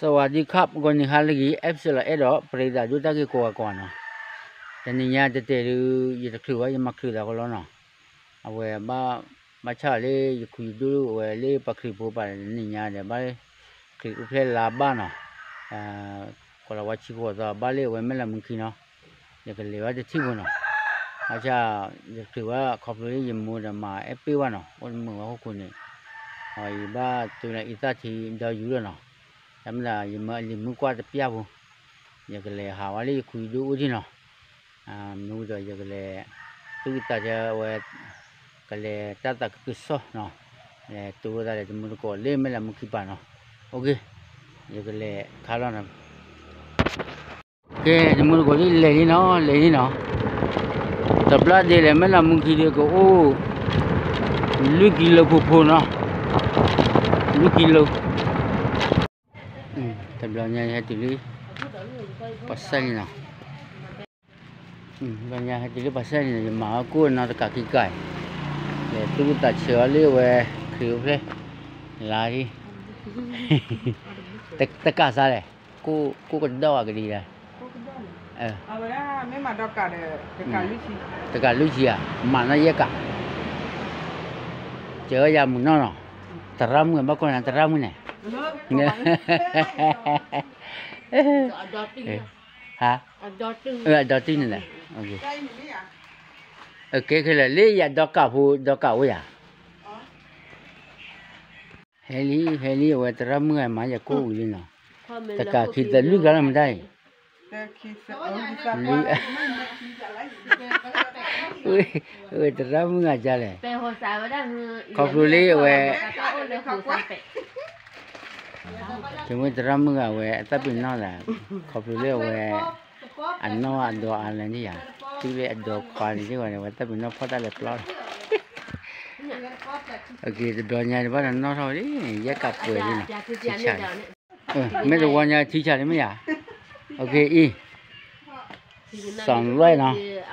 สวัสดีครับ ဂီၤနံၤဟါလၢအဂ့ၤ အဲၣ်ပစံးလီၤအဲၣ်ဒိး ပရ့သးဒိၣ်တၢ်ဂ့ၢ်ကိးဂၤကိးဂၤနီၤ, တနံၤညါတတဲာ်ဒုး ယတချုးဘၣ် ယမၤချုးသးကလီနီၤ, အဝဲဘၣ် ဘၣ်ဆၣ်လၢယခူယဒိၣ်အဝဲလၢပှၤခရံာ်ဖိပာ်တနံၤညါဒီး ဘၣ်လၢ ခရံာ်အိၣ်ဖျဲၣ်လါဘၣ်နီၤ, ကီၤလၤဝါဆံဃိးသီ ဘၣ်လၢအဝဲမဲၢ်လးမူခံနီၤ, ယကလဲၤဝဲတထံၣ်ဖိနီၤ, ဘၣ်ဆၣ် ယတချုးဘၣ်ခီဖျိလၢယမိၢ်ဒီးမၤအဲၣ်ပ့ၢ်ဘၣ်နီၤ, အိၣ်တမုာ်ဝဲဟီၣ်ခိၣ်န့ၣ်, ယဘၣ်တုၤလၢအံသၣ်ထံဒီယူၤလီၤနီၤ, တၢ်မ့ၢ်ဒၣ်ယမၢအလံၤမုၢ်ကွၢ်တပျၢ်ဖိ, ယကလဲၤဟးဝဲလၢယခူယဒိၣ်အိၣ်ဒံးနီၤ, မ့ၢ်ဒီးယကလဲၤ သူၣ်က့သးဆၢဝဲ ကလဲၤတၢ်သးခုကစီၣ်နီၤ, လဲၤတိၢ်လိာ်သးဒီးတမုၢ်တကိးလၢမဲၢ်လးမူခံပၤနီၤ, အိၣ်က့ၤ, ယကလဲၤခါလီၤနီၤ, ကဲ တမုၢ်တကိးလံ လဲၤလံနီၤ လဲၤလံနီၤ, တဘျီဒ်လဲၣ် မဲၢ်လးမူခံဒီးကအိၣ် လွံၢ်ကံလိဖိဖိနီၤ, လွံၢ်ကံလိ တဘျီညါယဟဲတုၤလံ ပှၤစဲလံနီၤ, ဘျီညါဟဲတုၤလံပှၤစဲလံနီၤ, ယမၤအီၣ်ကိၣ်နီတကးခံကးအံၤ, လဲၤသူၣ်က့သးဆၢအီၤလၢအဝဲ ခရံာ်အိၣ်ဖျဲၣ် လါဒ် တကးစးလဲၣ်, ကိၣ်ကဒီၣ်အကဒံလဲၣ်, တကးလွံၢ်ဆံဧါ, မၤနီၢ်ယဲၢ်ကး, စၢၤယၤမုၢ်နီၢ်နီၤ, သရၣ်မုၣ်ဘၣ်ကိးနၤသရၣ်မုၣ်န့ၣ်, ဟါ, အဒီတံၢ်န့ၣ်လဲၣ်, ကဲခဲလၢာ် လၢယၤဒီကးဖိ ဒီကးအိၣ်ယၤ, ဟဲလံ ဟဲလံ အဝဲသရၣ်မုၣ်ဂၤမၤယၤကိၣ်ဝံၤလံနီၤ, တကးခံသးလွံၢ်ကါလီၤမတၤအံၤ, အဝဲသရၣ်မုၣ်ဂၤဒ်လဲၣ်, ခီဖျိလၢအဝဲ တမ့ၢ်သရၣ်မုၣ်ဂၤဝဲအသးပ့ၤနီၣ်သး, ခီဖျိလၢအဝဲ အနီၢ်အဒိးအါလဲၣ်န့ၣ်ယၤ, တုၤလၢအဒိးခွါန့ၣ်စ့ၢ်ကီးန့ၣ် အဝဲသးပ့ၤနီၣ်ဖီၣ်တၢ်လဲၤပျီလီၤ, တဘျီညါတဘၣ်တနီၣ်ထီၣ်လံ, ယဲၢ်ကးပှဲၤလံနီၤ, ထံဆးလံ, မ့ၢ်တဝီညါထံဆးလံမ့ၢ်ယၤ, အံၤ စၣ်လွဲၣ်နီၤ,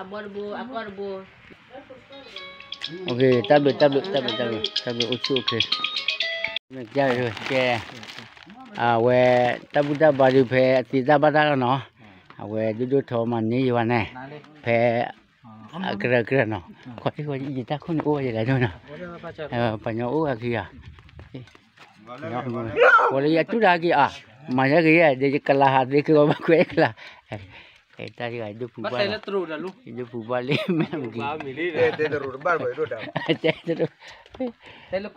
တၢ်ဘျုး တၢ်ဘျုး တၢ်ဘျုး တၢ်ဘျုး အိၣ်ဆူၣ်အိၣ်ချ့, ကဲ အဝဲ တၢ်ဘူၣ်တၢ်ဘါဒုးဖဲအသ့တၢ်ဘၣ်တၢ်လီၤနီၤ, အဝဲဒိၣ်ဒိၣ်ထီမၤန့ၢ်ယၤဘၣ်န့ၣ်, ဖဲ အကရၢကရၢနီၤ, ခီယတၢ်ခိၣ်န့ၣ်အိၣ်ဝဲယလဲၤဒိၣ်နီၤ, ပှၤညီအိၣ်ဝဲခံဂၤ, ပှၤလၢယတူၢ်တၢ်က့ၤအါ, မၤယါက့ၤယဲၢ် ဒီးယကလၤဟးသ့က့ၤအီၤဘၣ်ခွဲးယကလၤ, တၢ်တဂၤဒိၣ်ပူၤဘၣ်, ဒိၣ်ပူၤဘၣ်လံမ့ၢ်မ့ၢ်, တဲတရူး,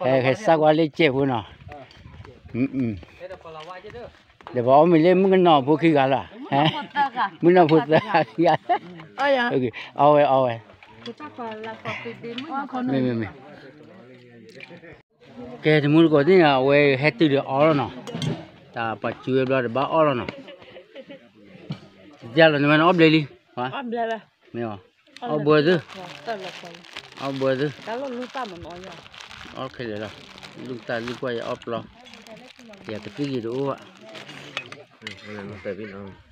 ဟဲစၢ်ကွၢ်လၢကဲးဖိနီၤ, ဒီးပှၤအီၣ်မ့ၤလၢမုၣ်ကနီၤဖိခံဂၤလီၤ, မုၣ်ကနီၤဖိသၢဂၤခံဂၤ, အီဝဲအီဝဲ, မ့မ့မ့ၢ် ကဲ တမူတကိးသ့ၣ်ညါ အဝဲဟဲတုၤဒီးအီလီၤနီၤ, တၢ်ပှၤစူၤဝဲဘျီဒီးဘၣ်အီၣ်လီၤနီၤ, ယလီၤန့ၣ်ဝဲန့ၣ်အီၣ်ဘျဲလံ, မ့ၢ်အီၣ်ဘှဲသု, အီၣ်ဘှဲသု, အီၣ်ခဲလၢာ်လီၤ, လုၢ်တၢ်လုၢ်ကွၢ်ယအီၣ်ပျီ, ယကသံၣ်ဂ့ၤတအိၣ်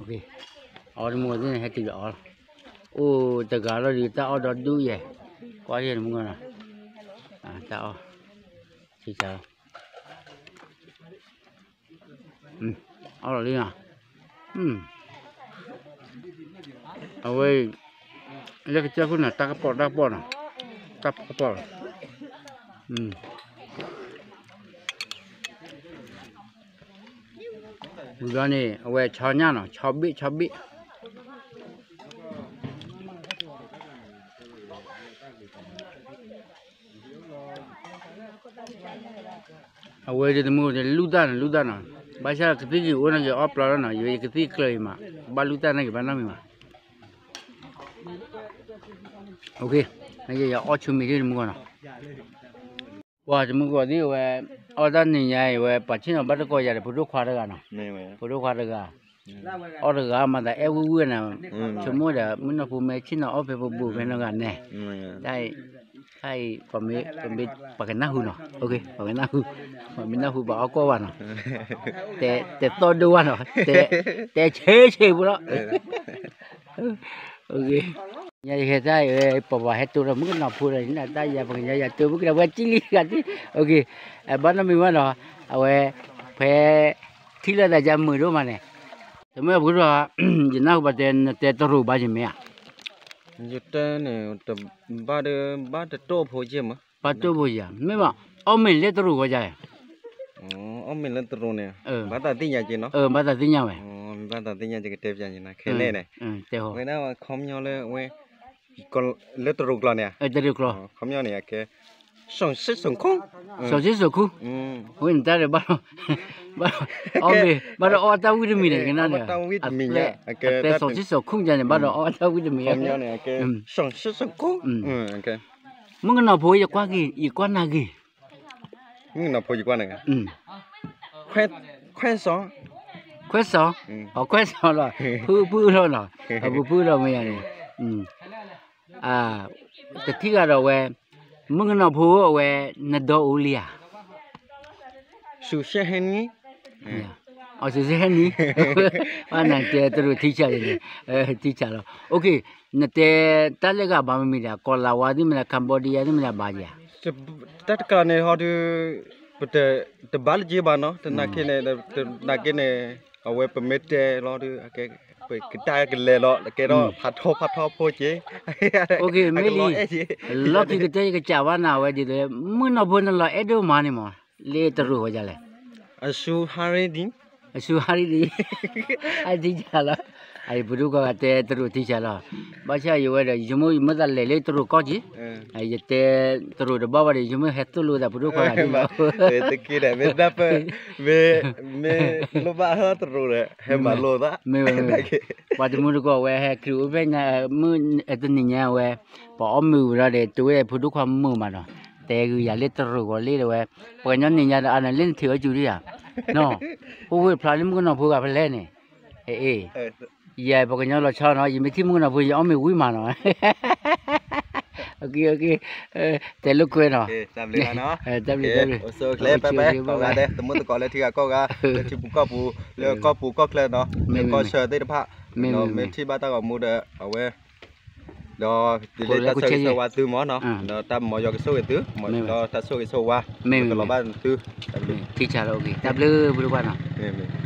ဘၣ်, အီတမူသ့ၣ်န့ၣ် ဟဲတုၤဒီးအီလီၤ, အိၣ်တဂၤလီၤဒီး တၢ်အီၣ်ဒီဒူၣ်ယဲၢ်, ကွၢ်ယဲၢ်တမူနီၤ, တၢ်အီၣ်, ထံဆးလီၤ အီၣ်လီၤလံနီၤ, အဝဲ လၢကစၢၢ်ခိၣ်န့ၣ် တၢ်ကပီၤတၢ်ကပီၤနီၤ, တၢ်ကပီၤ, ဝံၤဘျီန့ၣ် အဝဲဆီညၣ်နီၤ, ဆီဘ့ၣ် ဆီဘ့ၣ် အဝဲဒၣ်တမူန့ၣ် လုၢ်တၢ်န့ၣ် လုၢ်တၢ်နီၤ, ဘၣ်ဆၣ်ကသံၣ်က့ၤအိၣ်န့ၣ်က့ၤအီၣ်ပျီလီၤနီၤ, ယကသံၣ်ကျၢၤအံၤမး, ဘၣ်လုၢ်တၢ်န့ၣ်က့ၤဘၣ်နီတမံၤဘၣ်, နယအီၣ်ဆူၣ်မံၤဒ်တမူဂီၢ်နီၤ, ပှၤတမူဂီၢ်သ့ၣ်ဝဲ, အီၣ်တၢ်နံၤညါအံၤဝဲ ပှၤဆ့ၣ်နီၤဘၣ်တကိးယၤဒီး ဖိဒိၣ်ခွါတဂၤနီၤ, ဖိဒိၣ်ခွါတဂၤ, အီၣ်တဂၤမၤသးအဲၣ်ဝံၣ်ဝံၣ်န့ၣ်, ဆိကမိၣ်ဒီး မုၣ်နီၢ်ဖိမ့ၢ်ဆ့ၣ်နီၤအီၣ်ဖဲပဘူးဖဲနီတဂၤန့ၣ်, တၢ်အံၤ ပှၤကနၢ်ဟူနီၤ, ပှၤကနၢ်ဟူ, ပှၤမ့ၢ်နၢ်ဟူပှၤအီၣ်ကီၢ်ဘၣ်နီၤ, တဲသီၣ်ဒိၣ်ဘၣ်နီၤ, တဲဆ့ဆ့ဖိလီၤ, ညါယဟဲတၢ်အံၤ ပပှၤဟဲတိၢ်ဒီးမုၣ်ကနီၤဖိဒီး တၢ်ယၤပကညါယၤတိၢ်မုၣ်ကနီၤဖိကၠံလံတဂၤ, ဘၣ်နီတမံၤဘၣ်နီၤ, အဝဲ ဖဲ ထံၣ်လၢသးယါမုာ်ဒိၣ်မးန့ၣ်, တမ့ၢ်ပကထီၣ်, ယနၢ်ဟူဘၣ်တဲ နတဲတရူးဘၣ်ယမ့ၢ်ဧါ, ယတဲန့ၣ်, ဘၣ်ဒီး ဘၣ်တတိၢ်ဖိက့မး, ဘၣ်တိၢ်ဖိယၤ မ့ၢ်ဘၣ်, အီၣ်မ့ၤလၢတရူးဂီၤယၤ, အီၣ်မ့ၤလၢတရူးန့ၣ်, ဘၣ်သးသ့ၣ်ညါက့နီၤ, ဘၣ်သးသ့ၣ်ညါဝဲ, ဘၣ်သးသ့ၣ်ညါကတဲပျးန့ၣ် ခဲန့ၣ်န့ၣ်, ဝဲဒၣ်ဝဲခီပညီလၢဝဲ လၢတရူးကျိာ်န့ၣ်, တရူးကျိာ်, ခီပညီန့ၣ် အကဲ စီၤစ့စိာ်ခူ, စီၤစ့စိာ်ခူ, ဝဲန့ၣ်တၢ်ဒီးဘၣ်, ဘၣ်, အီၣ်မ့ၤ ဘၣ်ဒီးအီၣ်တၢ်ဝံၣ်တမံၤန့ၣ် ကနၣ်န့ၣ်, အတဲစီၤစ့စိာ်ခူန့ၣ် ဘၣ်ဒီးအီၣ်တၢ်ဝံၣ်တမံၤ, စီၤစ့စိာ်ခူ, မုၣ်ကနီၤဖိ ယကွၢ်က့ၤ ယကွၢ်နၤဂ့ၤ, မုၣ်ကနီၤဖိ ယကွၢ်နၤဂ့ၤ, ခွဲစီၤ, ခွဲစီၤ, အခွဲစီၤလီၤ, ဖုဖုလီၤနီၤ, အဖုဖုလီၤမ့ၢ်ယၤန့ၣ်, တထံၣ်ဂၤဒီးဝဲ, မုၣ်ကနီၤဖိအဝဲ, နဒီအိၣ်လံဧါ, စူၤရှဲဟဲနံၤ, အစူၤရှဲဟဲနံၤ, နတဲတရူးထံဆးန့ၣ်, ထံဆးလီၤ, နတဲတၢ်လၢဂၤဘၣ်မ့ၢ်မ့ၢ်ဒီး ကီၤလၤဝါသ့ၣ်မ့ၢ်ဒီး Cambodia သ့ၣ်မ့ၢ်ဒီးဘၣ်ဧါ, တၢ်တကးန့ၣ်ဟီဒီး, ပတဘၣ်လၢက့ဘၣ်နီၤ, တနာ်က့န့ၣ်, တနာ်က့န့ၣ်, အဝဲပမ့ၢ်တဲလီၤဒီး, ပကတၢ်ကလဲၤလီၤ ကဲထီၣ်ဖးထီဖးထီဖိက့, မ့ၢ်လံ, လီၢ်ခံကတၢၢ်ယကစးဘၣ်နၤဝဲဒ်သိး, မုၣ်ကနီၤဖိနလီၤအဲၣ်ဒိၣ်မးန့ၣ်မး, လၢတရူးဝဲဒ်လဲၣ်, အစူၤဟါရံဒံး, အစူၤဟါရံဒံး, အထံဆးလီၤ, အဖုဒိၣ်ခွါဂၤတဲတရူးထံဆးလီၤ, ဘၣ်ဆၣ်ယဝဲဒီး ယဆိကမိၣ်ယမ့ၢ်သးလဲၤလၢတရူးကီၢ်က့ၤ, ယတဲတရူးတဘၣ်ဘၣ်ဒီး ယဆိကမိၣ်ဟဲသိၣ်လိသးဖုဒိၣ်ခွါဂၤန့ၣ်လီၤ, တက့ဒီး မ့ၢ်, မ့ၢ်လိၣ်ဘၣ်ဟီတရူးဒီး ဟဲမၤလိသး, မ့ၢ်, ပှၤတမုၢ်တကိးဝဲဟဲခရံာ်အိၣ်ဖျဲၣ်ညါ, မုၢ်တနံၤညါဝဲ, ပှၤအီၣ်မ့ၤဝံၤဒီး တုၤဝဲဖုဒိၣ်ခွါမုာ်မးနီၤ, တဲဂုာ်ယၤလၢတရူးဂီၤလံဒီးဝဲ, ပှၤကညီနံၤညါဒီးအါန့ၣ် လၢနထံးအီၤစူၤဒံးဧါ, နီၤ, အိၣ်ဝဲဖျါလၢမုၣ်ကနီၤဖိဂၤဖဲလဲၣ်န့ၣ်, အ့ၣ်, ယၤပှၤကညီလီၤဆီနီၤ, ယမ့ၢ်ထံၣ်မုၣ်ကနီၤဖိ ယအီၣ်မ့ၤဝံၤမးနီၤ, တဲလိာ်ကွဲနီၤ, တၢ်ဘျုး, တၢ်ဘျုး, သမုၣ်သကိးလၢထံဂၤကီၢ်ဂၤ, လၢထံပူၤကီၢ်ပူၤ, လၢကီၢ်ပူၤကီၢ်ချၢနီၤ, လၢကီၢ်ဆၢသ့ၣ်တဖၣ်, မ့ၢ်ထံၣ်ဘၣ်တၢ်ဂီၤမူဒီး အဝဲ, ဒီးယလၢတၢ်ဆိၣ်ဂ့ၤဆိၣ်ဝါသုမးနီၤ, ဒီးတၢ်မၤယွၤကဆိၣ်ဂ့ၤသု, ဒီးတၢ်ဆိၣ်ဂ့ၤဆိၣ်ဝါ, မ့ၢ်ကလီၤဘၣ်သု, ထံဆးလီၤ, တၢ်ဘျုးဖုဒိၣ်ခွါနီၤ,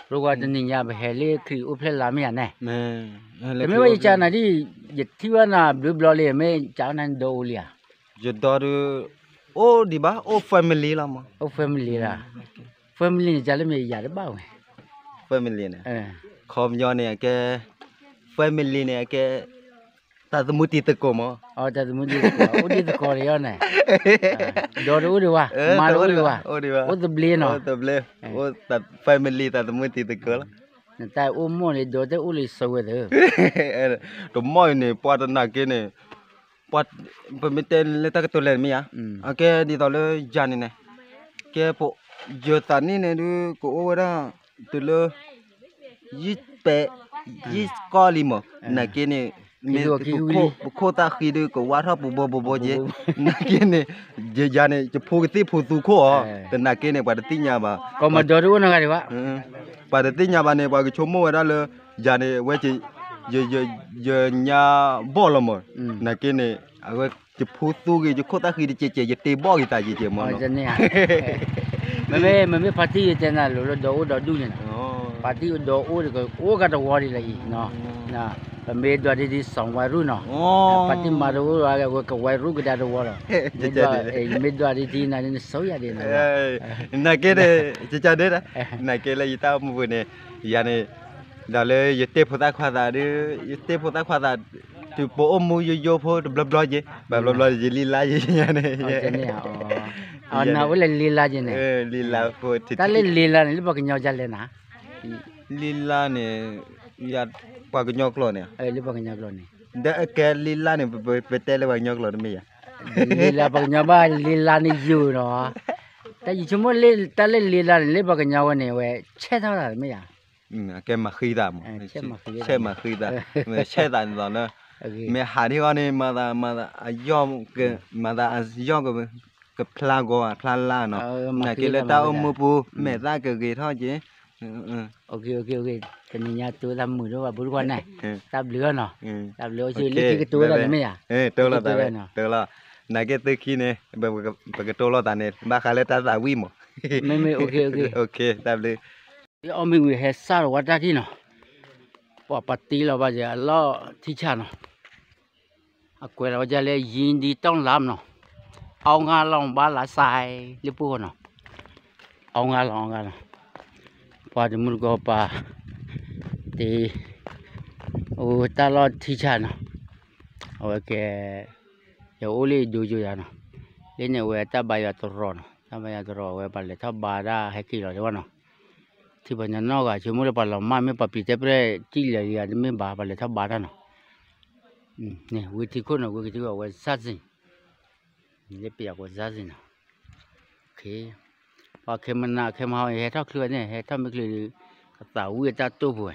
ဖုဒိၣ်ခွါတနံၤညါပဟဲလၢခရံာ်အိၣ်ဖျဲၣ်လါမ့ၢ်ယၤန့ၣ်, တမ့ၢ်ဝဲယကနၤဒ်, ယထံၣ်ဘၣ်နၤဘျုးဘျီလံ မ့ၢ်ကနၤနဒီအိၣ်လံဧါ, ယဒီဒီး, အိၣ်ဒံးဘၣ် အိၣ် family လီၤမး, အိၣ် family လီၤ, family န့ၣ် ကလၢမ့ၢ်ယၤတဘၣ်ဝဲ, family န့ၣ်, ခီပညီန့ၣ်အကဲ, family န့ၣ်အကဲ, တၢ်သမူတံၤသကိးမး, တၢ်သမူတံၤသကိး အိၣ်ဒံးသကိးန့ၣ်ယီၤန့ၣ်, ဒီတအိၣ်ဒံးဝဲ, မါတအိၣ်ဒံးဝဲ, အိၣ်သဘျ့နီၤ, အိၣ်သဘျ့, အိၣ် family တၢ်သမူတံၤသကိးလီၤ, နတၢ်အိၣ်မီၢ်န့ၣ် ဒီတအိၣ်လံဆိဝဲသၢ, တမီၢ်အံၤန့ၣ် ပှၤတနာ်က့န့ၣ်, ပှၤ, ပမ့ၢ်တဲလၢတၢ်ကတိၤလဲၣ်မ့ၢ်ဧါ, အကဲဒ်သိးလၢယၤန့ၣ်န့ၣ်, ကဲ, ယသးနံၣ်န့ၣ်ဒုး ကအိၣ်ဝဲဒၣ်, တုၤလၢ ယံာ်ပဲ, ယံာ်ကီၢ်လံမး, နာ်က့န့ၣ်, မ့ၢ်, ပခိၣ်သၣ်ဃံဒုး ကဝါထီၣ်ပူၤဘိဘိဘိက့, နာ်က့န့ၣ်, ယၤန့ၣ် ယဖိကသ့ၣ်ဖိသူခိၣ်အီၤ, တနာ်က့န့ၣ် ပှၤတသ့ၣ်ညါဘၣ်, ပှၤတသ့ၣ်ညါဘၣ်န့ၣ် ပှၤကဆိကမိၣ်ဝဲဒၣ်လၢ, ယၤန့ၣ် အဝဲ ယညါဘီၣ်လီၤမး, နာ်က့န့ၣ်, အဝဲ ယဖိသူဂ့ၤ ယခိၣ်သၣ်ဃံတကဲးကဲး ယတ့ဘီၣ်ဂ့ၤသးယကဲးမးနီၤ, မ့မ့ၢ်ဖါတံၢ်ယတဲနၤလိၤလၢဒီအိၣ်ဒီဒူၣ်န့ၣ်, ဖါတံၢ်ဒီအိၣ်ဒီး အိၣ်ကတဝီဒ်လဲၣ်အံၤ, ပမ့ၢ်ဒွးဒ်ဒ်စီၤဝါရူၢ်နီၤ, ဖါတံၢ်မၤတအိၣ်ဒီး ကဝဲရူၢ်ကဒါတဝီလီၤ, မ့ၢ်ဒွးဒ်ဒ်နၤန့ၣ် နဆိယၤဒ်န့ၣ်, နာ်က့န့ၣ်, နာ်က့လၢယတၢ်အိၣ်မူပူၤန့ၣ်, ယၤန့ၣ်, ဒီးလၢယတ့ဖိသၣ်ခွါသးဒီး, ယတ့ဖိသၣ်ခွါသး, တုၤပအိၣ်မူယိယိဖိတဘျီဘျီက့, ဘၣ်ဘျီဘျီယလံလါယဲညါန့ၣ်, နအိၣ်လၢလံလါယဲန့ၣ်, တၢ်လၢလံလါန့ၣ် လၢပှၤကညီဒ်လဲၣ်နၤ, လံလါန့ၣ်, ပှၤကညီကျိာ်န့ၣ်, လၢပှၤကညီကျိာ်န့ၣ်, ဒီးအကဲလံလါန့ၣ် ပတဲလၢပှၤကညီကျိာ်တမ့ၢ်ယၤ, လံလါပှၤကညီဘၣ်လံလါန့ၣ်ယိာ်နီၤ, တၢ်ယဆိကမိၣ်လၢတၢ်လၢလံလါန့ၣ် လၢပှၤကညီဝဲန့ၣ် ဝဲဆဲးထီၣ်တၢ်တမ့ၢ်ယၤ, ကဲမၤဃံသးမး, ဆဲးမၤဃံသး, ဆဲးသးန့ၣ်လီၤ, မ့ၢ်ဟးထံဂီၢ်န့ၣ် မၤသး, မၤသးအယီၢ်, မၤသးအယီၢ်က, ကဖျါဂီၤဖျါလါနီၤ, နာ်က့လၢတၢ်အိၣ်မူပူၤ မဲာ်သၣ်ကဂ့ၤထီၣ်က့, တနံၤညါတိၤသးမုာ်ဒိၣ်ဘၣ် ဖုဒိၣ်ခွါန့ၣ်, တၢ်ဘျုးနီၤ, တၢ်ဘျုးအိၣ်ဆူၣ်လၢခံကတိၤဝဲဒၣ်န့ၣ်မ့ၢ်ယၤ, တိၤလီၤသးဝဲ, တိၤလီၤ, နာ်က့သုခံန့ၣ်, ပကတိၤလိာ်သးန့ၣ် ဘၣ်ဃးလၢတၢ်သးဝံၣ်မး, မ့မ့ၢ်, တၢ်ဘျုး အီၣ်မ့ၤဝံၤဟဲစၢ်လီၤဝဲတၢ်ထံၣ်နီၤ, ပှၤပှၤတ့လီၤဘၣ်ယဲအလီၢ်ထံဆၣ်နီၤ, အကွဲးလီၤဝဲဒ်လၢ ယံဒံတီၣ်လၢ်နီၤ, အီငါလီၤဘၣ်လၢစဲး လၢပှိၢ်ဃီနီၤ, အီငါလီၤ အီငါလီၤ, ပှၤတမုၢ်တကိးပာ် တ့ အိၣ်တၢ်လီၢ်ထံဆၣ်နီၤ, အဝဲကဲ ယအိၣ်လၢဒိယိယၤနီၤ, လၢန့ၣ်အဝဲတၢ်ဘါယွၤတရီးနီၤ, တၢ်ဘါယွၤတရီး အဝဲပှၤလဲၤထီၣ်ဘါတၢ်ဟဲက့ၤလီၤတဲဝဲနီၤ, ထံၣ်ပှၤညီနီၢ်ဂၤ ဆိကမိၣ်လၢပှၤလီၤမၢ် မ့ၢ်ပှၤပျံၤတဲပြဲၢ် ကံၣ်လၢာ်လံယၤ တမ့ၢ်ဘၣ် ပှၤလဲၤထီၣ်ဘါတၢ်နီၤ, ဝ့ၢ်ထံခိၣ်နီၤ ဝ့ၢ်ထံခိၣ်အဝဲစၢ်စ့ၢ်, လၢပယီၤကဝဲစၢ်စ့ၢ်နီၤ, ပှၤခဲမနၤခဲမဟါ ဟဲထီၣ်ချုးဝဲန့ၣ် ဟဲထီၣ်မ့ၢ်ချုးဒီး ကသးဝံၣ်အတၢ်တိၢ်ပူၤဝဲ